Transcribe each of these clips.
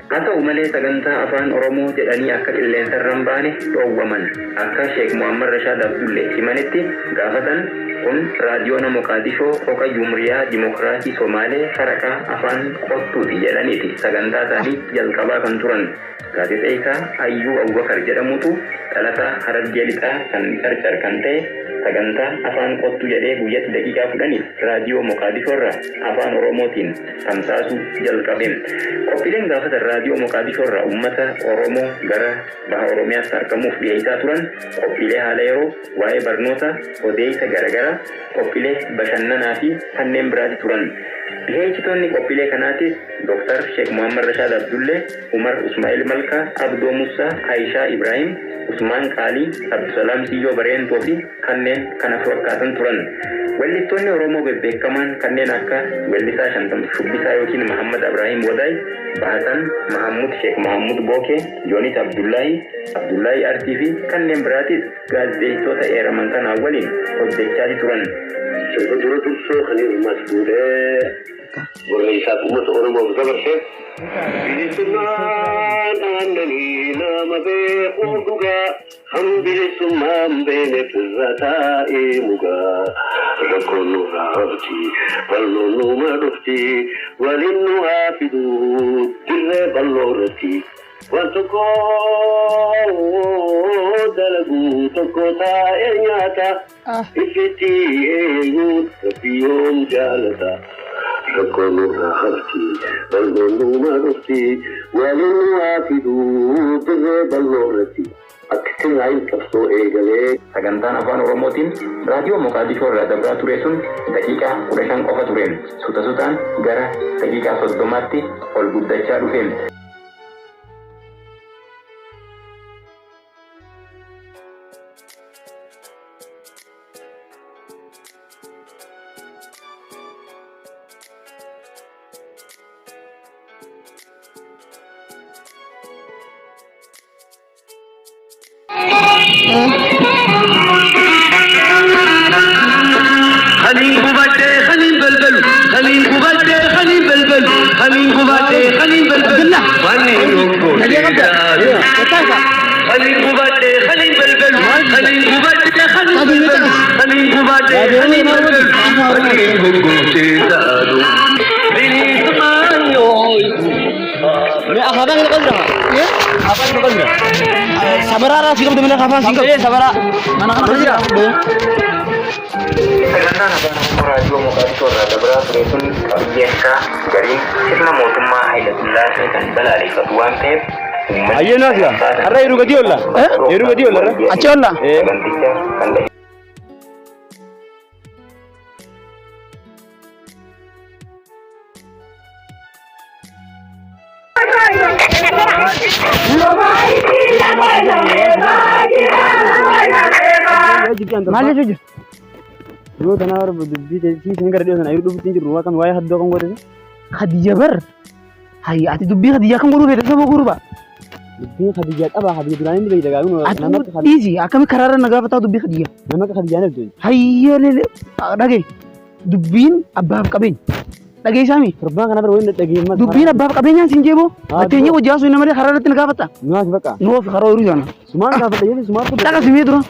Haa ta'u malee sagantaa Afaan Oromoo jedhanii akka qilleensarra hin baane dhoowwaman. Akka Sheek Muhammad Rashaad Abdulle himanitti gaafa san kun Raadiyoona Moqaadishoo Qoqa Jumriyaa Dimokiraasii Somaalee Faraqaa Afaan Qottuuti jedhaniiti sagantaa isaanii jalqabaa kan turan. Gaazexeessaa Ayyuu Abubakar jedhamutu dhalataa Harargee Lixaa kan Carcar kan ta'e sagantaa Afaan Qottuu jedhee guyyatti daqiiqaa 10f Raadiyoo Moqaadishoorraa Afaan Oromootiin tamsaasuu jalqabe. Qophiileen gaafa san Raadiyoo Moqaadishoorraa ummata Oromoo gara Baha Oromiyaatti argamuuf dhiheessaa turan qophiilee haala yeroo, waa'ee barnootaa, odeessa garagaraa, qophilee bashannanaa fi kanneen biraati turan. Dhiheessitoonni qophiilee kanaatis Dr. Sheek Muhammad Rashaad Abdullee, Umar Usmaa'il Malkaa, Abdoo Mussaa, Ayishaa Ibraahim, Usmaan Qaalii, Abdusalaam Siyyoo Bareentoo fi kanneen kana fakkaatan turan. Wellistoonni Oromoo bebbeekkamaan kanneen akka Wellisaa Shantam Shubbisaa ykn Mahammad Abraahim Wadaay, Bahasan Mahammud Sheek Mahammud Bookee, Yoonis Abdullaahii, Abdullaahii Artii fi kanneen biraatis gaazexeessitoota eeraman kanaa waliin hojjechaati turan. Sirba dura dursoo Khaliil Mas fuudhee barreessaaf uummata Oromoof dabarse. Bilisummaan aannanii nama beekuu dhugaa kan bilisummaan beene irra taa'ee mugaa rakkoon nurraa hafti bal'oon numa dhufti waliin nu haa fiduu dirree bal'oo irratti. Waan tokko dalagu tokko taa'ee nyaata ifitti eeguun rabbi yoom jaalata. Rakkoon nurraa hafti bal'oon numa dhufti waliin nu haa fiduu dirree bal'oo irratti. Akka sirraayin qabsoo eegalee. Sagantaan Afaan Oromootiin Raadiyoo Moqaadishoo irraa dabraa ture sun daqiiqaa 15 qofa ture. Suuta suutaan gara daqiiqaa 30tti ol guddachaa dhufe. Khaliin gubadhee khaliin balbalu khaliin gubadhee khaliin balbalu khaliin gubadhee khaliin balbalu khaliin khaliin gubadhee khaliin balbalu khaliin gubadhee khaliin balbalu khaliin gubadhee khaliin balbalu khaliin gongootee taatu bilisummaan yoo Afaan kana qabda. Afaan kana qabda. Sabaraa raasii qabda malee afaan siin qabda. Sabaraa. Mana kana jira. Sagantaan Afaan Oromoo Raadiyoo Moqaadishoo irraa dabraa ture sun qabiyyeen isaa gariin sirna mootummaa Hayilasillaasee kan balaaleffatu waan ta'eef uummanni Ayyee naasira. Har'a yeroo gadi olla. Yeroo gadi olla. Achi olla. Saganticha kan Maal jechuu jirtu? Dhiyoo tanaa warra dubbii teessii isin gara dhiyoo sana yeroo dhufuutti hin jirru waa kam waa'ee haddoo kan goote. Khadija bar. Hayya ati dubbii Khadija kan godhuu feete saba gurba. Dubbiin Khadija qaba Khadija duraan inni beeyta gaafii Ati nama akka dhiisi akkami karaarra na gaafataa dubbii Khadija. Nama akka Khadijaa naftu. Hayya lele dhagaye dubbiin abbaaf qabeenya. Dhageessaami. Torbaan kana bira wayii dhageemmas. Dubbiin abbaaf qabeenyaan siin jeeboo. Fakkeenyi hojii haasuu nama malee karaa irratti na gaafatta. Nuwaas bakka. Nuuf karaa yeroo jaana. Sumaan gaafadha jechuun sumaan kun. Dhaqa simee dura.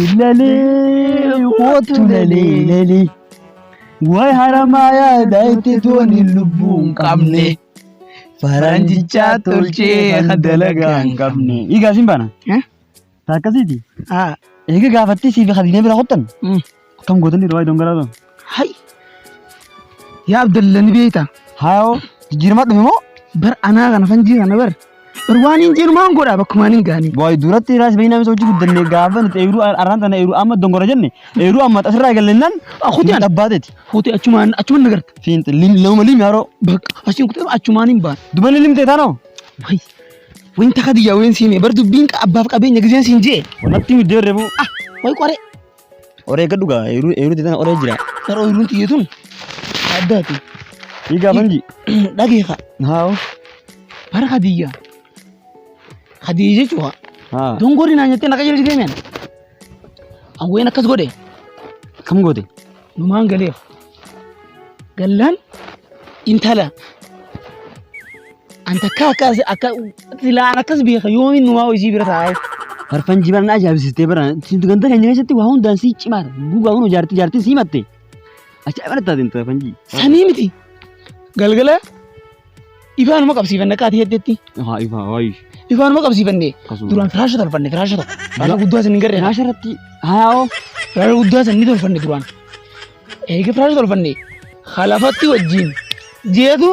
Waylalee Kootu lalee lalee. Wayi haramaayaa daayitti tooni lubbuu hin qabne. Faranjichaa tolchee kan dalagaa hin qabne. Egaa siin baana. Eh? Ta akkasiiti. Haa. Eega gaafattee siif Khadiijaa bira kottan. Akkam gootanii waa'ee dongoraa ta'u. Hay. Yaa Abdalla ni beekta. Haayoo jijjiiramaa dhufe moo? Bar anaa kana fanjii kana bar. Bar waan hin jiru maan godha bakkumaan hin gaanii. Waa'ee duratti raas beeknaa misa hojii guddanne gaafa nuti eeruu arraan tana eeruu amma dongora jenne eeruu amma asirraa eegallennaan Akuti an. abbaateeti. Fuutee achumaan achumaan nagarta. Fiinxi lama lim yeroo Bakka asiin kutee achumaan hin baan. dubanni limtee taanoo. Hay. Wanta Khadijaa ween siime bar dubbiin abbaaf qabeenya gizeen siin jee. Wanatti middee reefu. Ah way qoree. Oree gadhu gaa eeruu eeruu tana oree jira. Bar ooyiruun xiyyeetun addaati. Hiigaa fanji. Dhageefa. Haayoo. Bara Khadijaa. Khadijaa jechuudha. Haa. Dongorri naan jettee naqa jedhu deemeen. Awween akkas godhe Kam goote? numaan galeef. Gallaan intala an takka akkas akka silaan akkas beeka yoomiin numaa hojii bira taa'u. Farfanjii bara na ajaa'ibsiistee bara ganda keenya keessatti waa hundaan sii cimaadha. Gugaa kun jaartii jaartii sii matte. Ajaa'iba na taate intala fanjii. Sanii miti galgala ifaanuma qabsiifanne akka ati heddetti Haa ifaa waayii. ifaanuma qabsiifanne Akkasuma. duraan firaasha tolfanne firaasha tokko firaasha guddaa san hin garree Firaasha irratti haayoo. firaasha guddaa san ni tolfanne duraan eega firaasha tolfanne halafatti wajjin jeetu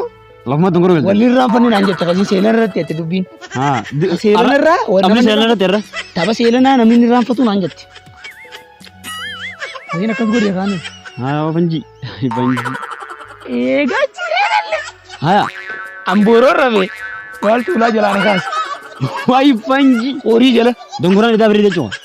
Lafuma dongoroo galte. walirraan fanni naan jette kasiin seenaa irratti jette dubbiin. Haa. Seelana irraa Namni seelana irratti irra. Tapha seelanaa namni inni irraanfatu naan jette. Wayin akkas godhe kaane. Haa fanjii. Fanjii. Eegaa achi eegalle. Haya. Ambooroo rafe. Waaltu ulaa jalaa na kaase. Wayi fanjii. Horii jala. Dongoraan idaa birrii jechuudha.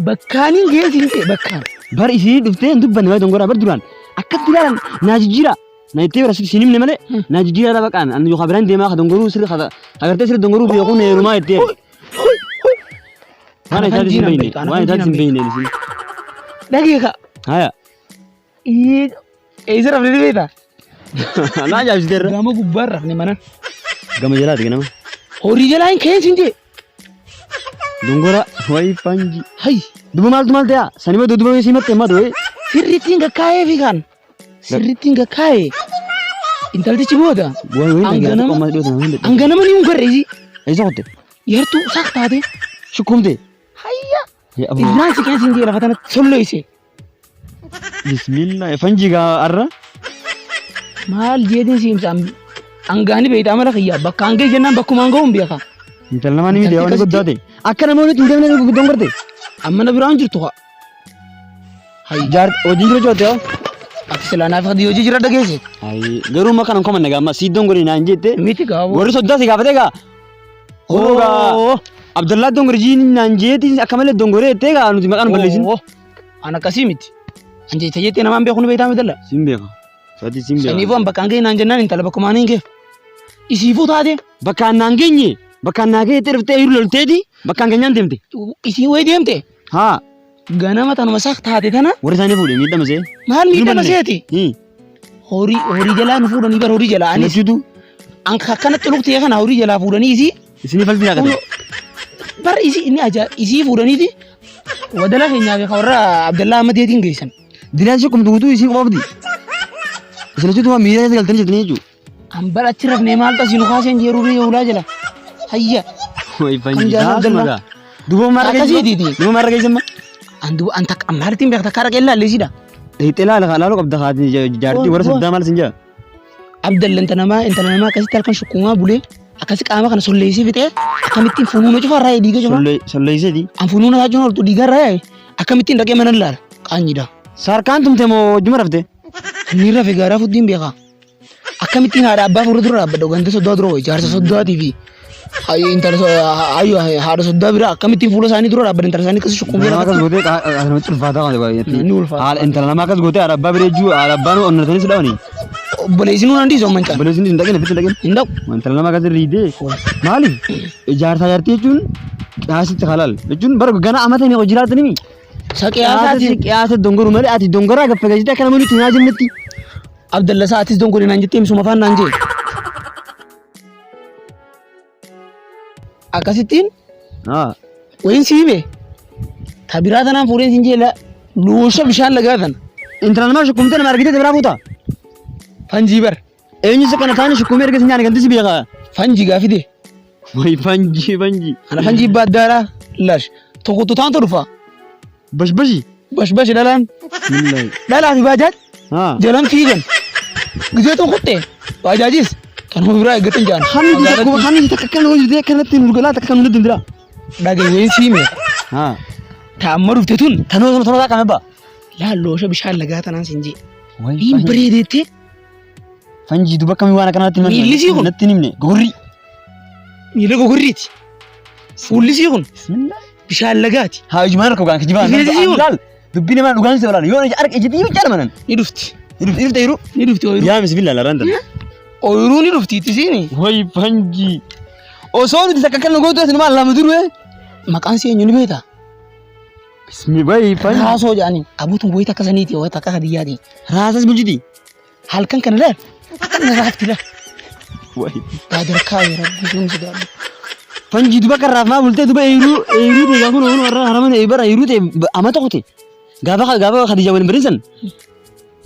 Bakkaaniin geessi hin ta'e bakkaan. Bar isii dhuftee hin dubbanne waa'ee dongoraa bar duraan akkatti ilaalan naa jijjiira. Na itti bira siin himne malee naa jijjiira dha baqaan ani yookaan biraan deemaa ka dongoruu sirri ka agartee sirri dongoruu beekuun heerumaa itti. Waan isaati sin beekne waan isaati sin beekne isin. Dhageeka. Haya. Eessa rafne ni beektaa? Na ajaa'ibsiiteerra. Gama gubbaan rafne mana. Gama jalaati ganama. Horii jalaa hin ka'een siin jee. Dongora wayi fanji. Hay. Duba maaltu maal ta'aa? Sani booda duba sii matte amma du'e. Sirrittiin gakkaa'ee fi kan. Sirrittiin gakkaa'ee. Intaltichi booda. Wayi wayi An ganama- amma dhiyoo tana hundee. An ganama ni hungarre isii. Eessa qotte? Yartuu saak taate. Shukumte. Hayya. Yaa abu. Irraan si qeensi hin jee lafa tanatti solloyse. Bismillah. Fanji gaa arra. Maal jeetiin si himsa angaani beeyta amala kiyya bakka hangee jennaan bakkuma hanga'uun hin beeka. Intala namaa ni miidhaa waan Intalti guddaa ta'e. Akka namoonni hin deemne dongorte. Amma na biraan jirtu haa. Jaar hojii jiru joote hoo. Ati silaa naaf hojii hojii jira dhageesse. Ayi garuu amma kanan komanne gaa amma sii dongori naan jette. Miti gaaboo. Warri soddaa si gaafate gaa. Hoo gaa. Abdallaa dongori jii naan jeeti akka malee dongoree jettee gaa nuti maqaan balleessin. An akkasii miti. An jecha jettee namaan beeku ni beektaa mitalla. Siin beeka. Sadi siin beeka. Saniifuu an bakka hangee naan jennaan intala bakkumaan hin geef. Isiifuu taate Bakka naan geenye bakka naa geette dhuftee eeruu lolteeti bakka geenyaan deemte. isii wayii deemte Haa ganama tanuma saak taate tana warri isaanii fuudhe miidhama see. maal miidhama seeti. Horii horii jalaa nu fuudhanii bara horii jalaa anis Anis an akkanatti luktee kana horii jalaa fuudhanii isii isinii falti naqate. Bara isii inni ajaa isii fuudhaniiti wadala keenyaa fi warra Abdallaa Ahmadeetiin geessan. Dilaan ishee kumtu guutuu isii qofa fidi. Isin achitti waan miira keessa galtanii jirtanii jechuudha. An bara achi rafnee maal tasii nu kaaseen jeeruu biyya hulaa jala. Hayya. Wayi Kan fanji jaalala taasuma gaa. Duuba maarra Akkasii diidi. Duuba maarra geessan ma. An duba an takka maalittiin beekta takka dhaqee ilaalle isiidha. Dhaqxee laala laaluu qabda haati jaartii warra soddaa maal sin jaa. Abdalla intala namaa intala namaa akkasitti halkan shukkuumaa bulee akkasi qaama kana solleessee fixee akkamittiin funuuna cufa irraa dhiiga cufa. Solleesseeti. An funuuna isaa cufa oltu dhiiga irraa yaa'e akkamittiin dhaqee mana ilaala qaanyiidha. Saarkaan tumte moo hojjuma rafte? Inni rafe gaaraa fuddiin beekaa. Akkamittiin haadha abbaa fuula dura dhaabbadha ganda soddaa dura wayi jaarsa soddaatii fi intala haadha soddaa bira akkamittiin fuula isaanii dura dhaabbadha intala isaanii akkasi shukkuu Intala namaa akkas gootee namatti ulfaataa waan baay'eetti. Inni ulfaata. Haala intala namaa akkas gootee haadha abbaa bira jechuu haadha abbaan onnatanii si dhawanii. Obboleessi nuun handiisu amman caan. Obboleessi hin dhaqin ofitti hin dhaqin. Hin dhaqu. Intala namaa akkas riidee. Maaliif jaarsaa jaartii jechuun qiyaasitti halaal jechuun bara gana amata meeqa jiraatanii Isa qiyaasaatiin. qiyaasa dongoru malee ati dongoraa gaffageessite akka namoonni itti hin jennetti. Abdalla isaa atis dongori naan jettee misuma afaan naan jee. Akkasittiin Haa. wayin si hime ta biraa tanaan fuudheen sin jeela Loosha bishaan lagaa tana. Intala namaa shukkumtee nama argitee biraa fuuta. Fanjii bar. Eenyu isa kana taane shukkumee erga si nyaane ganti si beeka. Fanjii gaafide. Wayi fanjii fanjii. Ana fanjii baaddaadha. Lash. Tokko taantu dhufa. Bashbashi. Bashbashi dhalaan. Bismillahi. Dhalaa fi baajaaj Haa. jalan fiigan. Gizee tokko kutte. Baajaajis kanuma biraa eeggatan jaan. Hamni takka hamni takka akkana hojjetee akkanatti nu galaa takka kan nu dindira. Dhagayeen siime. Haa. Ta amma dhufte tun. Tanoo tanoo tanoo qaame ba. Laal loosha bishaan lagaa tanaan sin jee. Wayi Niin bareedeettee Fanjii duba akkamii waan akkanatti himan. Miilli sii kun? Natti hin himne. Gogorrii. Miila gogorriiti. Fuulli sii kun Bismillah. bishaan lagaati. Haa ijumaan harka dhugaan kijibaan. Rifeensi sii kun? Laal dubbii namaa dhugaan si olaanu yoo arge ijji yoo caala manan. Ni dhufti. Ni dhufte yeroo. Ni dhufti ooyiruu. Yaa bismillah laraan tan. Ooyiruu ni dhufti itti siini. Wayi fanjii. Osoo nuti takka kan gootu as nama lama duree. Maqaan si eenyu ni beektaa? Bismi wayi fanjii. Raasoo jedhanii. Abuutuun wayita akka saniiti wayita akka hadiyyaati. Raasas bulchiti. Halkan kana laal akka na raafti laal. Wayi. Baadarkaa yoo rabbi sun sodaadhu. Fanjii duba kan raafmaa bultee duba eeruu eeruu ta'e gaafa kun warra haraman bara eeruu ta'e ama tokko ta'e gaafa gaafa Khadija waliin bariin san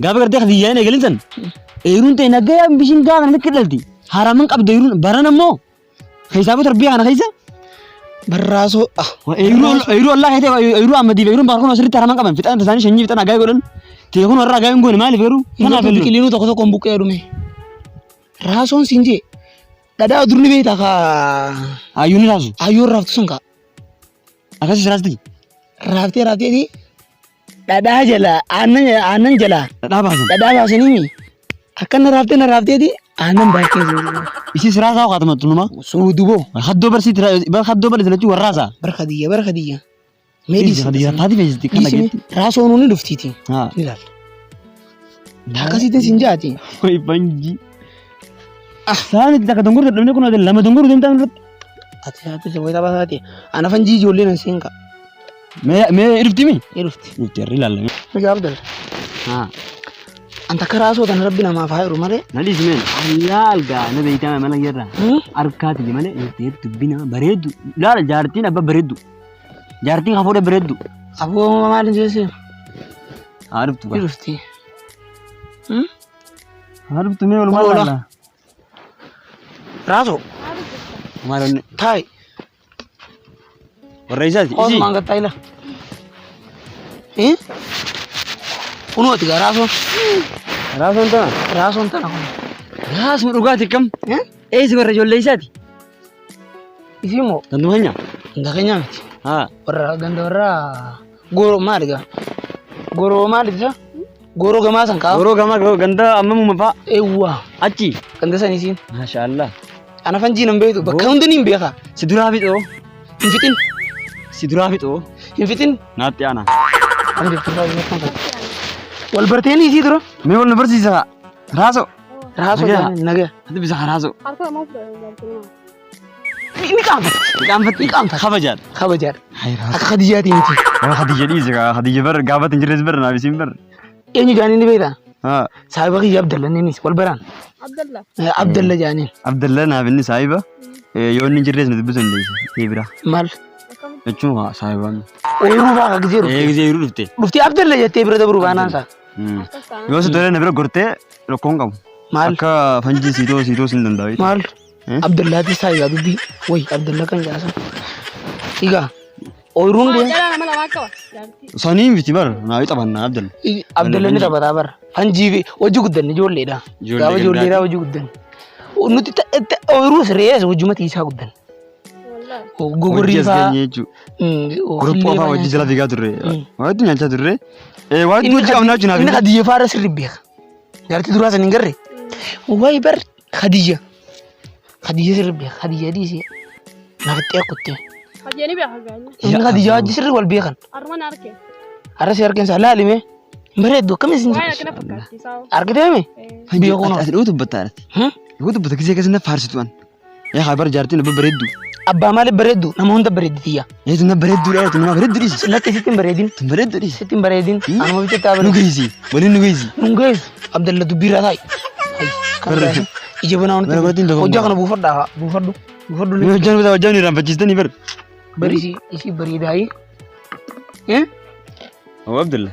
gaafa gartee Khadija hin eegalin san eeruun ta'e nagaya bishin gaafa natti dhalti haraman qabdu eeruun baran ammoo keessaa tarbiyaa kana keessa Barraasoo ah. eeruu eeruu Allah ta'e eeruu Ahmadiif eeruun bakka kun asirratti haraman qaban fixaan isaanii shanyii fixaan agaa godhan ta'e kun warra agaa hin goone maaliif garuu kanaaf illee Biqiliinuu tokko tokkoon buqqee dhume. Raasoon siin jee dhadhaa durni beektaa kaa hayyuun ni raasu hayyoon raaftu sun kaa akkasis raasti raaftee raafteeti dhadhaa jalaa aannan aannan jalaa dhadhaa baasan dhadhaa baasanii akkana raaftee na raafteeti aannan baastee isis raasaa hokaatamattu numa suuduboo Haddoo barsiiti bar haddoo barsiiti lachuu warraasaa. bara khadiyya bara khadiyya mee Dhiisi dhiisi Khadija taati feesisti kan dhiisi dhageetti. raasoon ni dhuftiiti Haa. ni ilaalla akkasitti sin jaati Wayi banji. Saan itti takka dongoruu dadhabne kun lama dongoruu deemtaa irratti. Ati ati si wayita baasaati ana fanjii ijoollee nan seenka Mee mee irfti mi? ni dhufti Dhufti irri ilaalla. Miga Abdal Haa. anta karaa soo tan rabbi namaaf haa jiru malee Na dhiisi meen. Allaal gaa na beeytaa mala jirra. Harkaati malee dhufti dubbina bareeddu. Laala jaartiin abba bareeddu. Jaartiin hafuudha bareeddu. Aboo maal jeesse Haa dhuftu ni gaa. dhufti Haa dhuftu mee walumaa Ola. laalla. Raasoo Maal onne. taa'i Warra isaati. Oos Isii. maangattaa ila. Kunooti gaa raasoon. Raasoon tana. Raasoon tana kun. Raasuma dhugaati akkam? Eessi warra ijoollee isaati? Isii moo Ganduma keenya? ganda keenya miti. Haa. Warra ganda warra gooroo maali gaa? Gooroo maali isa? Gooroo gamaa san kaa? Gooroo gamaa ganda amma muuma fa'a. Eewwa Achi. ganda san isiin. Maasha Allah. Ana fanjii nan beektu bakka hundi ni hin beeka. Si duraa fixoo. Hin fixin Si duraa fixoo. hin fixin. Naatti aana. Kan jirtu irraa hin fixin. Wal barteenii isii dura. Mee wal nu barsiisa. Raasoo. Raasoo Nagaa. nagaa. Ati bisa raasoo. Harka namaa fudhatan. Ni qaanfatti. Qaanfatti. Ni qaanfatti. Kabajaadha. Kabajaadha. Hai raasoo. Akka Khadijaatii miti. Yoo Khadija dhiise kaa Khadija bar gaafata hin jirres bar naaf isiin bar. Eenyu jaaniin ni beektaa? Haa. Saahiba kiyya Abdalla innis wal baraan. Abdalla. Abdalla jaaniin. Abdalla naaf inni saahiba. Yoo inni hin jirres nu dubbisuu dandeessa. Ee bira. Maal? Jechuun haa saahibaan. Ooyiruu fa'aa akka gisee Ee dhufte. gisee yeroo dhufte. Dhuftee Abdalla jettee bira dabruu baanaan isaa. Akkas taana. Yoo si tolee na bira gortee rakkoon qabu. Maal? Akka fanjii siitoo siitoo sin danda'u. Maal? Eh? Abdallaatti saahiba dubbii. Wayi Abdalla kan jaasa. Egaa ooyiruun Maa deema. jalaa nama lamaa qaba. Jaartii. Sanii miti bar naa taphanna Abdalla. Abdalla ni taphataa bara. Fanjii fi hojii guddanne ijoolleedha. Ijoollee Gaafa ijoolleedha gandaati. hojii guddanne. Nuti ooyiruus re'ees hojuma tiisaa guddanne. Wallaahi. Gogorrii Hojii as fa'aa. geenye jechuudha. Guruphaa fa'aa hojii jala fiigaa turre. Waanti nyaachaa turre. Waanti hojii qabnaa jechuudha. Inni Khadija fa'aa irra sirri beeka. Jaartii duraa san hin garre. Wayi bar Khadija. Khadija sirri beeka. Khadija dhiisee. Nafxee kuttee. Hajjani beeka gaanya. Inni Khadija wajji sirri wal beekan. Arman arke. Har'a si harkeen isaa laalime. Hin bareeddu akkam isin Waa'ee akkana fakkaatti isaa. argitee mi? Beekuu Ati dhuu dubbatta ati. Dhuu dubbatta gisee akkasii na faarsitu an. Yaa haa bar jaartiin abba bareeddu. Abbaa maaliif bareeddu? Nama hunda bareeddi tiyya. Eetu na bareeddu dha nama bareeddu dhiisi. Lakki sitti hin bareedin. Tun bareeddu dhiisi. Sitti hin bareedin. Anuma bicha taa Nu bareeddu. geessi. Waliin nu geessi. Nun geessu. Abdalla dubbiirraa taa'i. Hayi. Kan Barre- biraas ija banaa Bara wanti. godhatiin dogoggora. Hojjaa kana buufadhaa haa. Buufadhu. Buufadhu. Mee hojjaan bitaa hojjaan irraanfachiistanii bar. Bari isii isii bareedaayi. Eh? Oo Abdalla.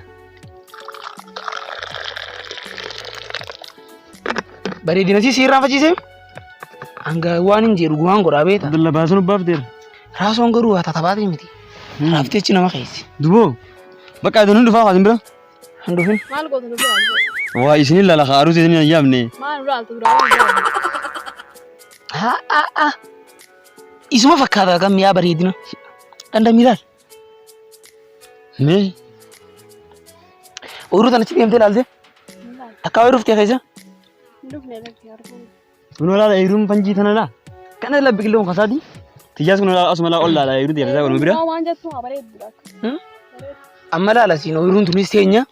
Bareedina si irraanfachiisee? Hanga waan hin jedhu gumaan godhaa beekta. Abdalla baasuun obbaafteera. Raasoon garuu haa tatabaatii miti. Raaftee achi nama keessi. Duboo bakka isin dhufaa kaasin bira. Hin dhufin. Maal gootu nu bira? Waa isin ilaala kaa aruusi isin hin yaamne. Maal nu laaltu biraa? Haa haa haa. Isuma fakkaata kan mi'aa bareedina. Dhandhamii laal. Mee Ooyiruu tana achi deemtee ilaalte. Takkaa ooyiruu dhuftee keessa. Hin dhufne lakki arguun. Kun olaala eeruun fanjii tana laa. Kana la biqiloon kasaati. Tiyyaas kun olaala asuma laa ol laala eeruun tiyyaa kun bira. Waan jettu haa bareeddu akka. Amma laala siin ooyiruun tunis teenya.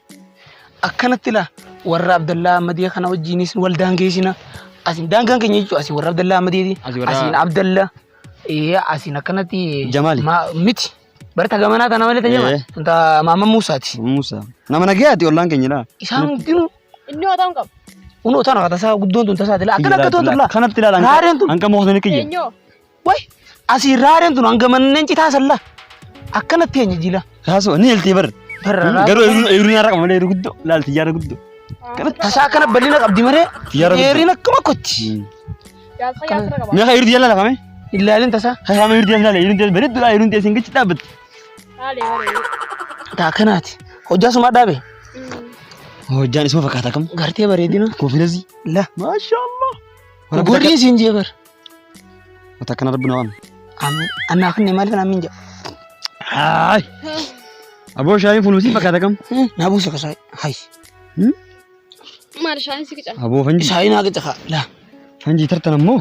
Akkanatti laa warra Abdallaa Ahmadii kana wajjinis wal daangeessina. Asiin daangaan keenya jechuudha. Asiin warra Abdallaa Ahmadiiti. Asii warra- Asiin Abdalla. Ee asiin akkanatti. Jamaali. Miti. Barta gamanaa tana malee tajaajila. Ee. Tun ta Maamma Muusaati. Musa. Nama nagayaati ollaan keenya laa. Isaan hundinuu Inni yoo ta'u qabu. unoo tana ka tasaa guddoon tun tasaati laa. Akkana akka tun laa. Kanatti ilaala. Raareen tun. Hanqa moosanii kiyya. Eenyoo? Way asii raareen tun hanga manneen citaa sallaa. Akkanatti eenyu jila. Raasoo ni eltee bar. Barra Garuu eeruun nyaara qaba malee eeruu guddoo laal xiyyaara guddoo. Tasaa akkana bal'ina qabdi malee. Xiyyaara guddoo. Dheerina akkuma kotti. Jaarsa jaarsa qaba. Meeqa eeruu xiyyaara lafame? Ilaalin tasaa. Haama eeruu xiyyaara laala eeruun xiyyaara bareedduu laa eeruun xiyyaara singichi dhaabbatti. Haalee bareedu. Taa akkanaati. Hojjaa sumaa dhaabe. Hojjaan isuma fakkaata kam? Gartee bareedina. Koofilasi. La. Maashaallah. Gurri siin jee bar. Wata akkana rabbi na waame. Amiin. Annaa kan maaliif amiin jedha. Haay. Aboo shaayiin fuulumsii fakkaata kam? Naa buusa kasaa. Hay. Maal shaayin si qica? Aboo fanjii. Shaayiin haa qica kaa. La. Fanjii tartan ammoo.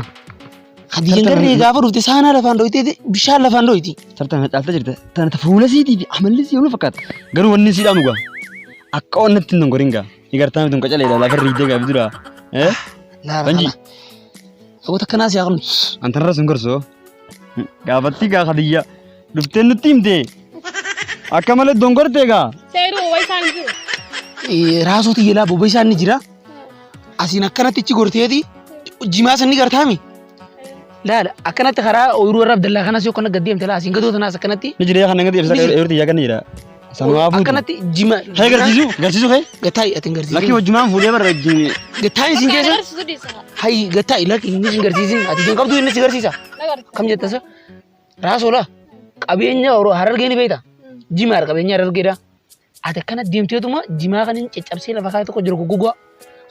Hadiyyeen garree gaafa dhufte saanaa lafaan dhoyitee bishaan lafaan dhoyiti. Tartan caalta jirta. Tana ta fuula siitii fi amalli sii wal fakkaata. Garuu wanni sii dhaamu gaa. Akka onnatti hin dongorin gaa. Ni gartaa miti qacaleedha lafa riidee gaa bidura. Eh? Fanjii. Aboo takkanaa si haa qabnu. Antanarra sun gorsoo. Gaafatti gaa Khadiyya. Dhuftee nutti himte. Akka malee dongorte gaa. Seeruu bobaa isaan hin jiru. Raasoo tiyyalaa boba isaan ni jira. Asiin akkanatti ichi gorteeti jimaa san ni gartaami. Laala akkanatti karaa ooyiruu warra Abdallaa kanas yoo kana gad deemte laa asiin gadoo tanaas akkanatti. Ni jira kan ngati ibsa eerti yaa kan jira. Sanumaa fuutu. Akkanatti jima. Hee garsiisu garsiisu hee. Gattaayi ati hin Lakki garsiisin. wajjumaan fuudhee barra wajjin. Gattaayi isin keessa. Agarsiisu dhiisa. Hayi gattaayi lakki inni sin garsiisin ati hin qabdu inni si garsiisa. Nagarsiisa. Kam jetta sa? Raasoo laa qabeenya Harargee ni beekta. Jimaadha qabeenya Harargeedha. Ati akkana deemteetuma jimaa kan hin caccabsee lafa kaa'e tokko jiru goggogaa.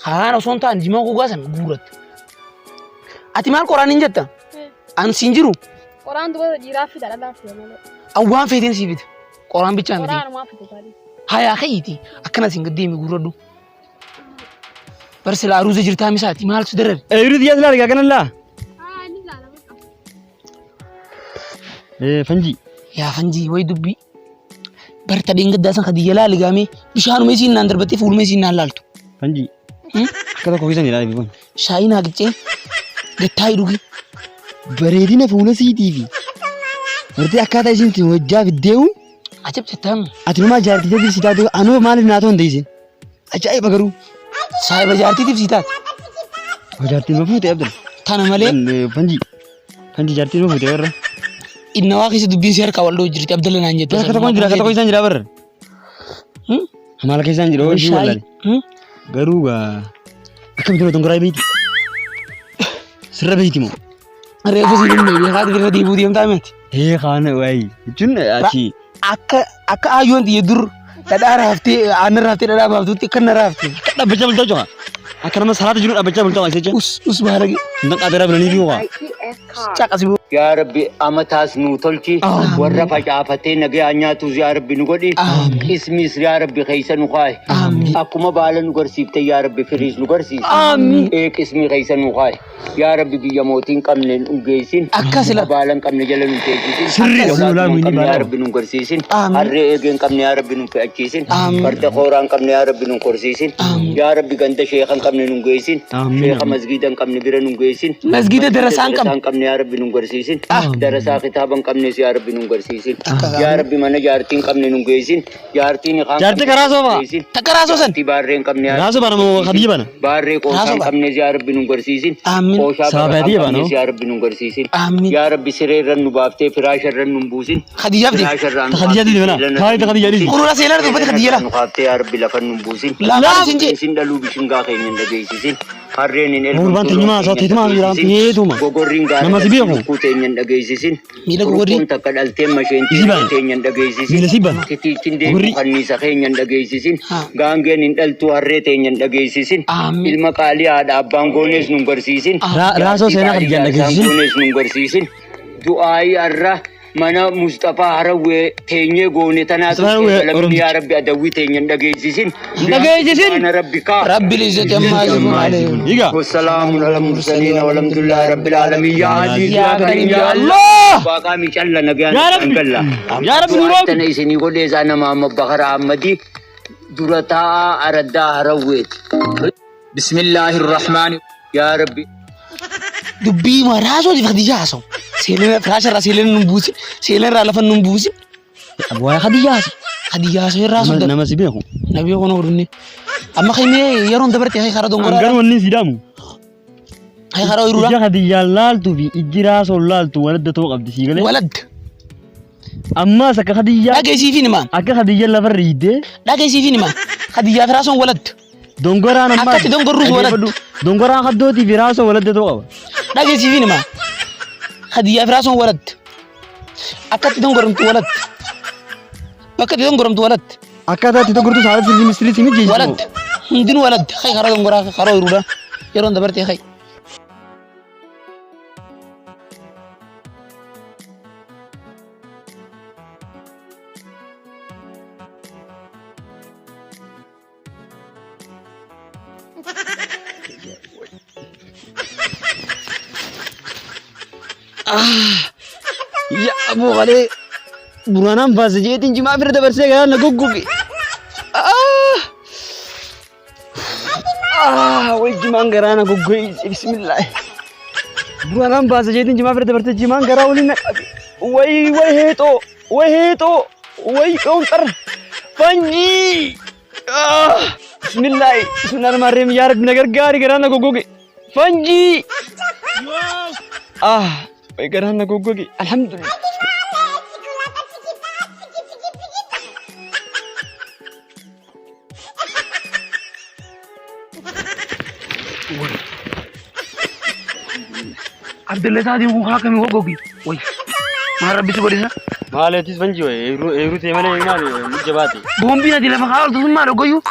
Kaan osoo hin taane jimaa goggogaa san guurratta. Ati maal qoraan hin jetta? An siin jiru Qoraan duba dhiiraa fida dhalaa fida malee. an waan feeteen sii fida. Qoraan bichaa miti. Qoraan maa fida taali. Hayaa ka'iiti akkana siin gad deemi guurradhu. Bar silaa aruuza jirtaa misaati maal si darare? Eeru xiyyaa silaa argaa kanallaa. Haa inni ilaala bakka. Fanjii. Yaa fanjii way dubbii. Bar tadheen gaddaa san kadiyya laali gaamee bishaanuma isiin naan darbattee fuuluma isiin naan laaltu. Fanjii. Akka tokko keessan jedhaa dhibuun. Shaayii naa qicee gattaayi dhugi. Bareedina fuula siitii fi gartee akkaataa isiin ittiin hojjaa fiddeewu Ajab jettaan. ati numaa jaartii teetiif si taatu anuu maaliif naa ta'uu hin deebisin. Ajaa'iba garuu. Saahiba jaartiitiif sii taate. Jaartiin ma fuute Abdul. Tana malee Fanjii. Fanjii jaartiin ma fuute warra. inna waa keessa dubbiin si harkaa wal dha'u jirti Abdalla naan jette. Akka tokkoon jira akka tokko isaan jira barra. Maal keessa isaan jira hojii wallaale. Garuu gaa akkamitti nama dongoraa beeyti? Sirra beeyti moo? Reefu si dhumne beekaa irra deebi'uu deemtaa miti. Ee kaan wayi jechuun ati Akka akka aayyoon xiyya dur dhadhaa raaftee aannan raaftee dhadhaa baaftutti akka na raaftee. akka dhaabbachaa bultaa jira. Akka nama salaata jiru dhaabbachaa bultaa waan jecha. Us us baarage. Hin qaabiraa bilanii fi waa. Caqasi. Yaa Rabbi amataas nuu tolchi warra facaafatee nagayaa nyaatus yaa Rabbi nu godhi qismiis yaa Rabbi keessa nu kaa'i akkuma baala nu garsiifte yaa Rabbi firiis nu garsiisi ee qismii keessa nu kaa'i yaa Rabbi biyya mootii hin qabne nu geessin Akkas ila. baala hin qabne jala nu teessisin Sirriidha, Sodaatuma ulaa hin inni qabne yaa baala. Rabbi nu garsiisin Amiin. harree eegee hin qabne yaa Rabbi nu fe'achiisin Amiin. farda kooraa hin qabne yaa Rabbi nu korsiisin yaa Rabbi ganda sheeka hin qabne nu geessin Amiin. sheeka masgiida hin qabne bira nu geessin Masgiida darasaa hin qabne. hin qabne yaa Rabbi nu garsiisin darasaa kitaaba hin qabnes yaa Rabbi nu garsiisin yaa Rabbi mana jaartii hin qabne nu geessin jaartiin hikaa hin Jaartii qabne karaa nu soofaa. geessin. Takka raasoo san. Jaartii baarree hin qabne yaa Raasoo bana moo Khadija bana? Baarree qooshaa Raasoo hin bana. qabnes yaa Rabbi nu garsiisin. Amiin. Qooshaa Sababa barakaa hin adii bana. qabnes yaa Rabbi nu garsiisin. Amiin. Yaa Rabbi siree irra nu baaftee firaasha irra nu hin buusin. Khadija abdi. Firaasha irraa nu Khadija baaftee diidi bana. seelana Taa'ii nu Khadija diidi. buusin. Kunuura seelana dubbate Seelana Khadija irraa nu kaaftee yaa Rabbi lafa nu hin buusin. Laamaan isin jee. Isin dhaluu bishingaa keenya hin dhageessisin. Harreen hin Gurbaan elmamtu teenyumaa loon isaa keenya hin teetumaa jiraan dhageessisin. teetuma. Gogorriin gaara Nama si dhaltee beeku. lukkuu teenya hin dhageessisin. Miila gogorrii. Kuruphoon takka dhaltee masheentii Isii bane. teenya hin dhageessisin. Miila sii bane. Titiichin deemu Gogorrii. kanniisa keenya hin dhageessisin. Haa. Gaangeen hin dhaltuu harree teenya hin dhageessisin. Amiin. Ilma qaalii haadha abbaan goonees nun garsiisin. Raasoo Jaartii seenaa qaalii Khadijaan jaarsaan dhageessisin. goonees nun garsiisin. Du'aayii har'a mana Mustafaa Harawwee teenyee goone tanaatu Mustafaa Harawwee qeebalamni Oromticha. yaa Rabbi adawwii teenya hin dhageessisin. Hin dhageessisin. Subhaana rabbika. Rabbil izzati ammaa yasifuun. Higa. والسلام على المرسلين والحمد لله رب العالمين يا عزيز يا كريم يا الله. الله باقا مشalla نبيان Yaa Rabbi. Yaa Rabbi nu roobi. Tana isinii godhee isaa nama amma Bakar Ahmadi dura taa'aa araddaa Harawweeti. بسم الله الرحمن Yaa Rabbi Dubbii raasoo Khadijaa haasa'u. Seeleen firaasha irraa seeleen nun buusin. Seeleen irraa lafa nun buusin. Waa'ee Khadijaa haasa'u. Khadijaa haasa'u irraa haasa'u. Nama si beeku. Nabii kun hodhunne. Amma kaymee yeroon dabarte hay karaa dongoraa. Garuu wanni si dhaamu. Hay karaa oyiruudha. Ija Khadijaan laaltuu fi ijji raasoon laaltu waladda ta'uu qabdi sii galee. Walad. Ammaas akka Khadijaa Dhageessiifiin himaa. akka Khadijaan lafarra hiiddee Dhageessiifiin himaa. Khadijaa fi raasoon walad. dongoraan ammaas. Akkatti dongorruus walad. Dhaggeeffadhu. Dongoraan haddootii fi raasoo waladda ta'uu qaba. Dhageessiifiin himaa. Khadijaa fi raasoon walad. Akkatti dongoromtu walad. Bakka itti dongoramtu walad. Akkaataa itti dongortu saala sirrii mistirii si mijeessitu. Walad. Hundinuu walad. Hay karaa dongoraa karaa oyiruudha. Yeroon dabarte hay. Yaa aboo qalee buraanaan baase jeetiin jimaa bira dabarsee garaan na goggoge. Way jimaan garaa na goggoge bismillah. Buraanaan baase jeetiin jimaa bira dabarsee jimaan garaa waliin na qabe. Way way heexoo way heexoo way qoonxar fanjii. Bismillah bismillah rahmaan rahiim yaa rabbi na gargaari garaan na goggoge. Fanjii. Way garaan na goggoge alhamdulillah. Abdullah isaatiin kun haa kamii goggogi. Way. Maal rabbi si godhisa? Maaleetis fanjii way eeruu ta'e malee maali ni jabaate. Boombiin ati lafa kaa'u sun maal ogoyyuu?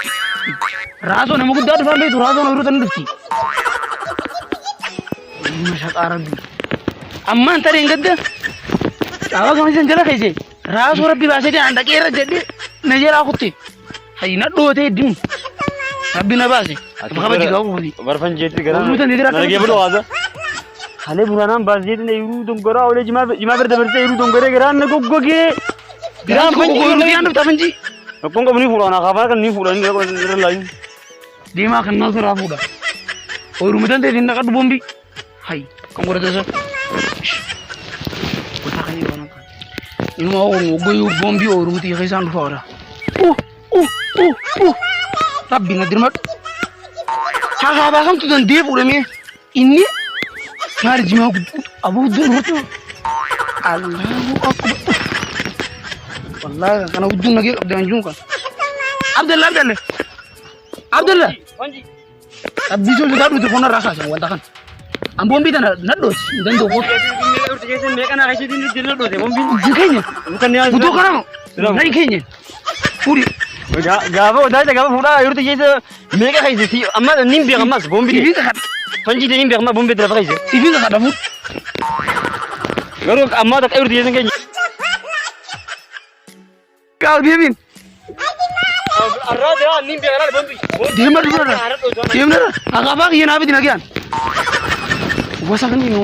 Raasoo nama guddaa dhufaan beektu raasoon ooyiruu tan dhufti. Mashaqaa rabbi. Ammaan tareen gadda caawaa gamasiisan jala keesse raasoo rabbi baasee jedhan dhaqee irra jedhee na jalaa kutte. Hayyi na dhootee dimu. Rabbi na baase. Kabaji gahu kuni. Barfan jeetti garaa. Ooyiruu tan dira Na dhaggeeffadhu haasa. Halee buraanaan baas jeetiin eeruu dongoraa olee jimaa jimaa bira dabarsee eeruu dongoree garaan na goggogee. Biraan fanjii ooyiruu biyaan dhufta fanjii. Rakkoon qabu ni fuudhaan akaafaa kan ni fuudhan irra laayin. Deemaa kan naasuu irraa fuudha. Ooyiruu mitan ta'e hin naqadhu boombii. Hay kan godhate isa. Gosa kan yeroo nan kan. Inuma ogoyyuu boombii ooyiruu miti keessaan dhufa wada. Rabbi na dirmadhu. Hakaa baasamtu dandee fuudhamee inni maal jimaa gudduu abuu gudduu dhuftu. Allahu akbar. Wallahi kana gudduu nagee qabdee anjuun kan. Abdallah Abdallah. Abdallah. Rabbii sun sodaa dhuute kun irraa kaasan wanta kana. An boombii tana nadhooti hin danda'u qofa. Keenya guutuu kana nai keenya fuudhi. Gaafa odaa gaafa fuudhaa yeroo keessa meeqa keessa si amma ni beeka ammas boombii Siifii kakadha. fanjii ni beeka amma boombii lafa keessa. Siifii kakadha fuudhi. Garuu ammaa takka yeroo keessa keenya. Kaa deebiin. Arraa ni beeka boombii. Deema dura. Deemna. Akaafaa kiyya naaf itti nagayaan. Wasa kan inni.